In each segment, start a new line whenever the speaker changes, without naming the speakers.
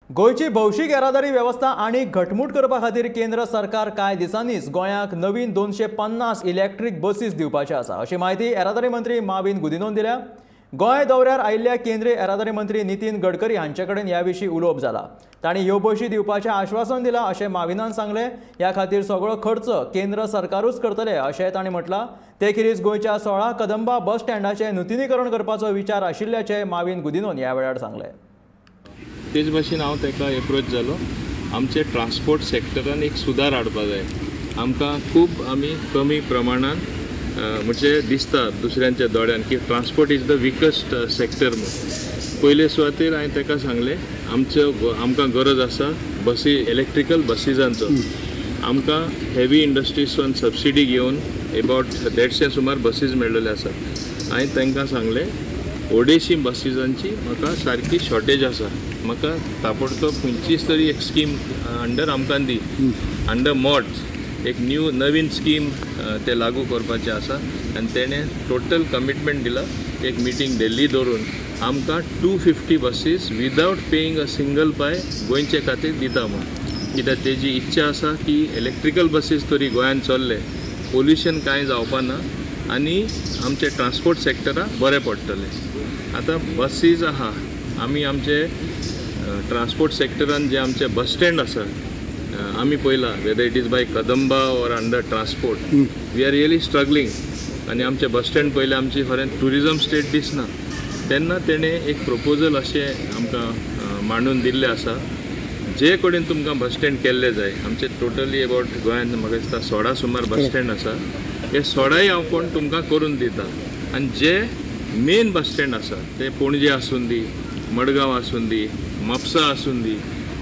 गोंयची भौशीक येरादारी वेवस्था आनी घटमूट करपा खातीर केंद्र सरकार कांय दिसांनीच गोंयाक नवीन 250 इलेक्ट्रीक बसीस दिवपाचे आसा, अशी म्हायती येरादारी मंत्री माविन गुदिन्होन दिल्या. गोंय दौऱ्यार आयिल्ल्या केंद्रीय येरादारी मंत्री नितीन गडकरी हांचे कडेन ह्या विशीं उलोवप जाला. तांणी ह्यो बशी दिवपाचें आश्वासन दिलां अशें माविनान सांगलें. ह्या खातीर सगळो खर्च केंद्र सरकारूच करतले अशेंय तांणी म्हटलां. ते खेरीज गोंयच्या 16 कदंबा बस स्टँडाचें नुतनीकरण करपाचो विचार आशिल्ल्याचें माविन गुदिन्होन ह्या वेळार सांगलें.
तेच भाशेन हांव ताका एप्रोच जालो. आमचे ट्रान्सपोर्ट सॅक्टरान एक सुदार हाडपा जाय आमकां. खूब आमी कमी प्रमाणान, म्हणजे दिसता दुसऱ्यांच्या दोळ्यान की transport is the weakest sector म्हूण. पयले सुवातेर हांवें ताका सांगलें, आमच्यो आमकां गरज आसा बसी, इलेक्ट्रिकल बसीजांचो. आमकां हेवी इंडस्ट्रीजसून सबसिडी घेवन एबावट 150 सुमार बसीज मेळ्ळेले आसा. हांवें तांकां सांगलें, अडेचशीं बसीजांची म्हाका सारकी शॉर्टेज आसा. म्हाका ताबडतोब खंयचीच तरी एक स्कीम अंडर आमकां दी. अंडर मॉड्स एक न्यू नवीन स्कीम ते लागू करपाचें आसा आनी तेणें टोटल कमिटमेंट दिला. एक मिटींग दिल्ली दवरून आमकां 250 buses without paying a single pie गोंयचे खातीर दिता म्हूण. कित्याक तेजी इच्छा आसा की इलेक्ट्रिकल बसीस तरी गोंयांत चल्ले, पोल्युशन कांय जावपा ना आनी आमचे ट्रान्सपोर्ट सॅक्टराक बरें पडटलें. आतां बसीस आहा, आमी आमचे ट्रान्सपोर्ट सॅक्टरान जे आमचे बस स्टँड आसा, आमी पळयला, whether it is by Kadamba or under transport, we are really struggling. आनी आमचे बस स्टँड पयले, आमची खरें ट्युरिजम स्टेट दिसना. तेन्ना तेणें एक प्रपोजल अशें आमकां मांडून दिल्लें आसा, जे कडेन तुमकां बस स्टँड केल्ले जाय. आमचे टोटली एबावट गोंयांत म्हाका दिसता 16 सुमार बस स्टँड आसा. हे 16य हांव कोण तुमकां करून दिता आनी जे मेन बस स्टँड आसा, ते पणजे आसूं दी, मडगांव आसूं दी, म्हापसा आसूं दी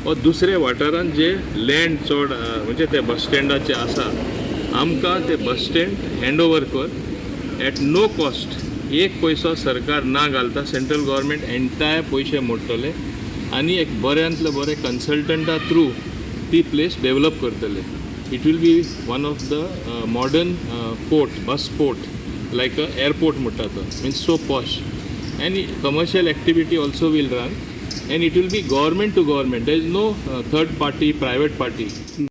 वा दुसऱ्या वाठारांत जे लँड चड, म्हणजे ते बस स्टँडाचे आसा, आमकां ते बस स्टँड हँड ओवर कर एट नो कॉस्ट. एक पयसो सरकार ना घालता, सेंट्रल गव्हर्मेंट एंटायर पयशे मोडटले आनी एक बऱ्यांतले बरे कन्सल्टंटा थ्रू ती प्लेस डेव्हलप करतले. It will be one of the modern port, bus port, like a airport म्हणटा तो, means so posh, and commercial activity also will run, and it will be government to government. There is no third party, private party.